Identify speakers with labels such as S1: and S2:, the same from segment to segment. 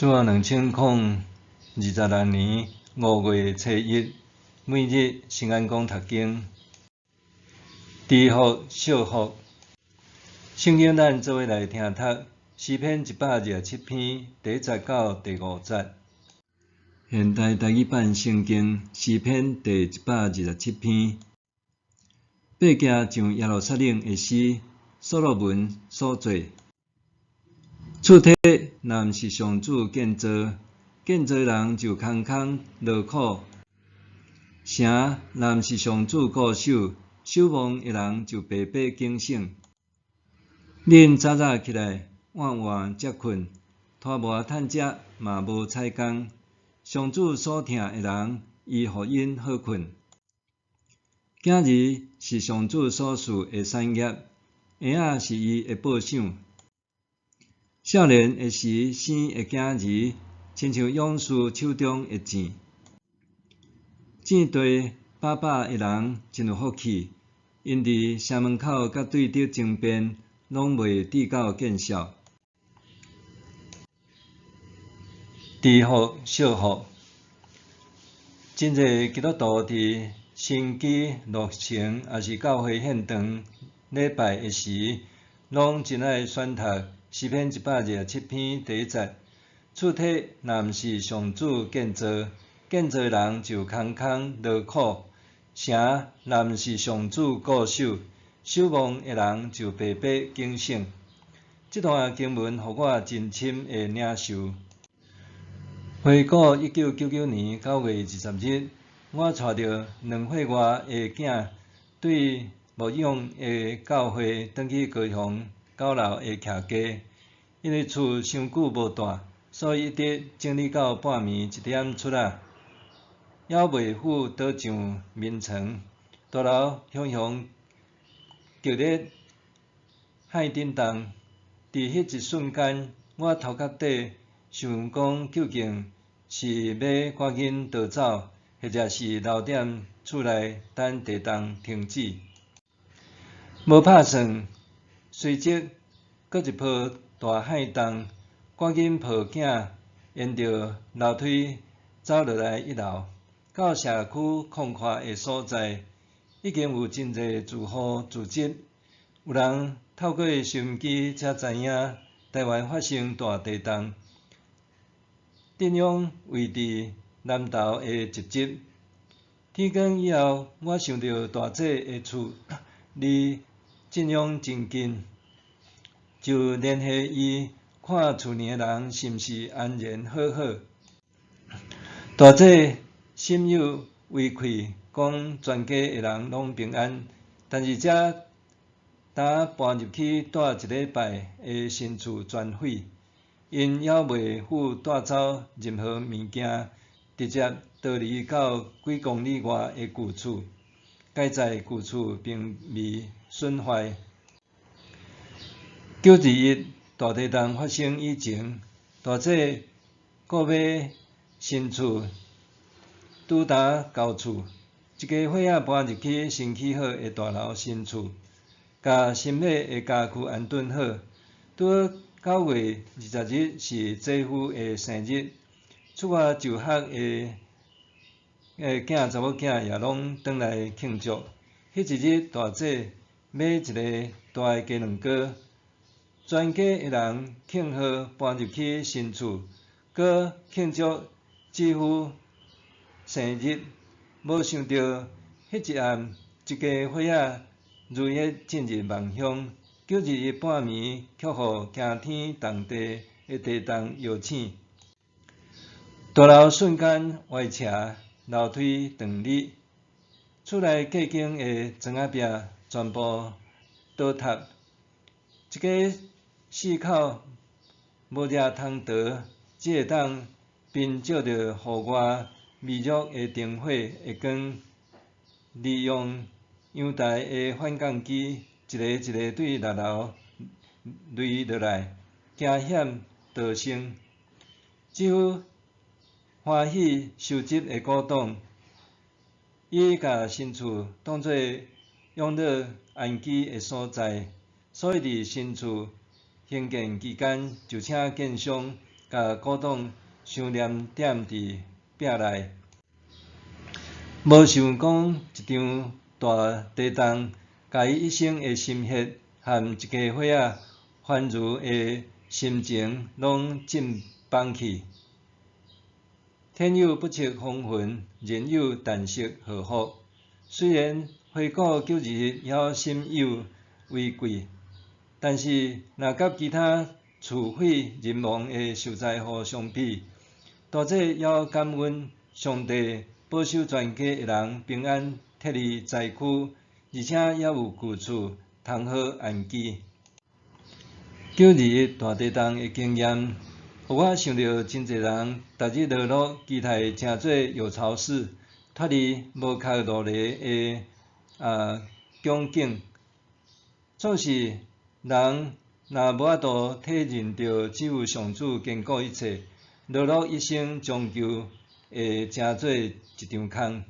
S1: 主後2026年5月初1，每日新安講讀經，知福惜福。聖經咱做伙來聽讀詩篇127篇第一節到第五節。現代台語版聖經詩篇第一百二十七篇，爬行上耶路撒冷的詩，所羅門所作。厝體若毋是上主建造，建造人就空空勞苦；城若毋是上主固守，守望的人就白白警醒。恁早早起來，晚晚才睏，拖磨趁食嘛無彩工。上主所疼的人，伊予𪜶好睏。囝兒是上主所賜的產業，嬰仔是伊的報賞。少年的時生的囝兒，親像勇士手中的箭。戰地飽飽的人真有福氣，𪜶佇城門口佮對敵爭辯，攏袂致到見笑。知福惜福，真濟基督徒佇新居落成，抑是教會獻堂禮拜的時，攏真愛選讀詩篇一百二十七篇第一節，厝體若毋是上主建造，建造人就空空勞苦；城若毋是上主固守，守望的人就白白警醒。這段經文予我真深的領受。回顧1999年9月20日，我帶著2歲外的囝，對牧養的教會轉去高雄九樓的徛家，因為厝傷久無蹛，所以一直整理到半暝一點出來，猶未赴倒上眠床。大樓雄雄劇烈撼震動，佇彼一瞬間，我頭殼底想講究竟是欲趕緊逃走，或者是留踮厝內等地動停止。無拍算，隨即閣一波大撼動，趕緊抱囝沿著樓梯走落來一樓，到社區空曠的所在，已經有真濟住戶聚集，有人透過收音機才知影台灣發生大地動，震央位佇南投的集集。天光以後，我想著大姐的厝離震央真近，就聯繫伊看厝裡的人是毋是安然好好。大姐心有餘愧，講全家的人攏平安，但是才剛搬入去蹛一禮拜的新厝全毀，𪜶猶未赴帶走任何物件，直接逃離到幾公里外的舊厝。佳哉舊厝並未損壞。9·21大地動發生以前，大姐購買新厝，拄焦舊厝，一家伙仔搬入去新起好的大樓新厝，共新買的家具安頓好。拄好9月20日是姐夫的生日，出外就學的囝查某囝也攏轉來慶祝。彼一日大姐買一个大的雞卵糕，全家的人慶賀搬入去新厝，閣慶祝姊夫生日。無想著彼一暗，一家伙仔如約進入夢鄉。9·21半暝，卻予驚天動地的地動搖醒，大樓瞬間歪斜，樓梯斷裂，厝內隔間的磚仔壁全部倒塌。一家四口無掠通逃，只會當憑藉著戶外微弱的燈火的光，利用陽台的緩降機，一个一个對六樓墜落來，驚險逃生。姊夫歡喜收集的古董，伊共新厝當做養老安居的所在，所以佇新厝興建期間就請建商共古董傷黏踮佇壁內。無想講一場大地動，共伊一生的心血和一家伙仔繁榮的心情攏浸崩去。天有不測風雲，人有旦夕禍福。雖然回顧九二一猶心有餘悸，但是若佮其他厝毀人亡的受災戶相比，大姐猶感恩上帝保守全家的人平安撤離災區，而且猶有舊厝通好安居。九二一大地動的經驗，予我想著真濟人逐日勞碌，期待成做有巢氏，脫離無殼蘆薈的窘境。總是人若無法度體認著只有上主堅固一切，勞碌一生終究會成做一場空。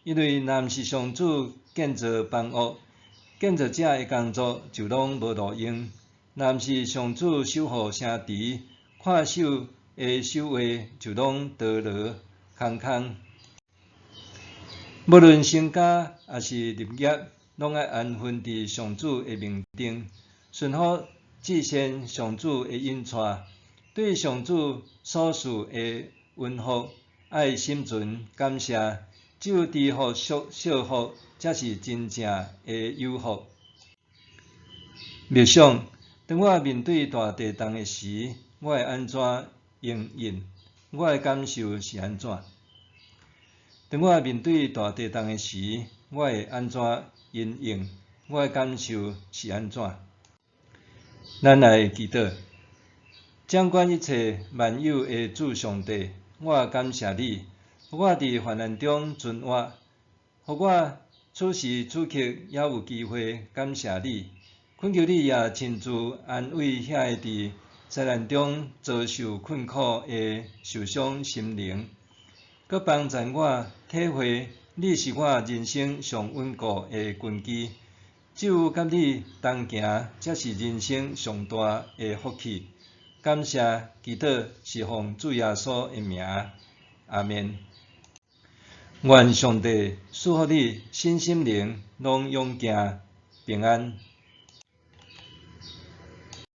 S1: 因為若毋是上主建造房屋，建造者的工作就攏無路用；若毋是上主守護城池，看守的守衛就攏徒勞空空。無論成家抑是立業，攏愛安分佇上主的命中，順服至善上主的引帶，對上主所賜的恩福，愛心存感謝。只有知福惜福，才是真正的有福。默想，當我面對大地動的時，我會按怎應應？我的感受是按怎？當我面對大地動的時，我會按怎因應？我的感受是按怎？咱來祈禱，掌管一切萬有的主上帝，我感謝你，予我佇患難中存活，予我此時此刻猶有機會感謝你。懇求你也親自安慰遐个佇災難中遭受困苦的受傷心靈，閣幫助我體會你是我人生上穩固的根基。只有佮你同行，才是人生上大的福氣。感謝祈禱是奉主耶穌的名，阿們。願上帝賜福你身心靈攏勇健平安。